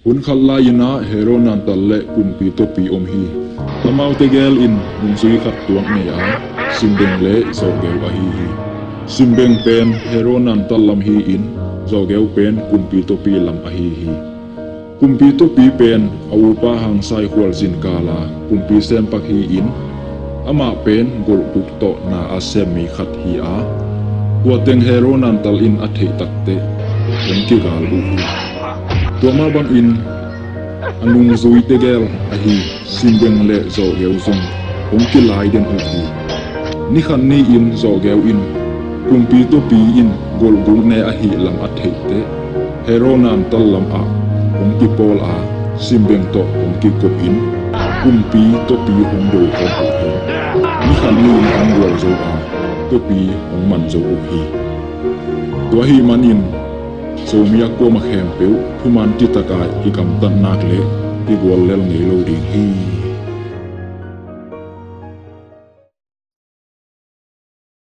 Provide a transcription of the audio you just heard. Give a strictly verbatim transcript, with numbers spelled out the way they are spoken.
Hun khat lai-in ah Herod Antipas le kumpi tuapi om hi. Amaute gel in nungzui khat tuak nei a, simbeng le zawhgeu ahi hi. Simbeng pen Herod Antipas lam hi-in, zawhgeu pen kumpi tuapi lam ahi hi. Kumpi tuapi pen a upa hangsan khualzin kal a kumpi sempak hi-in, amah pen golhguk tawh na a sem mi khat hi a, tua teng Herod Antipas in a theih takteh hong kigal uh hi. Tua mah bangin a nungzuite gel ahi simbeng le zawhgeu zong hong kilai den uh hi. Ni khat ni-in zawhgeu in kumpi tuapi in golhguk ne ahih lam a theihteh Herod Antipas lamah hong kipawl a, simbeng tawh hong kikup in kumpi tuapi hong do khawm uh hi. Ni khat ni-in hong gual zo a, tuapi hong man zo uh hi. Tua ahih manin Zomi a kuamah khempeuh thuman citaka i gamtat nak leh i gual lel ngei lo ding hi.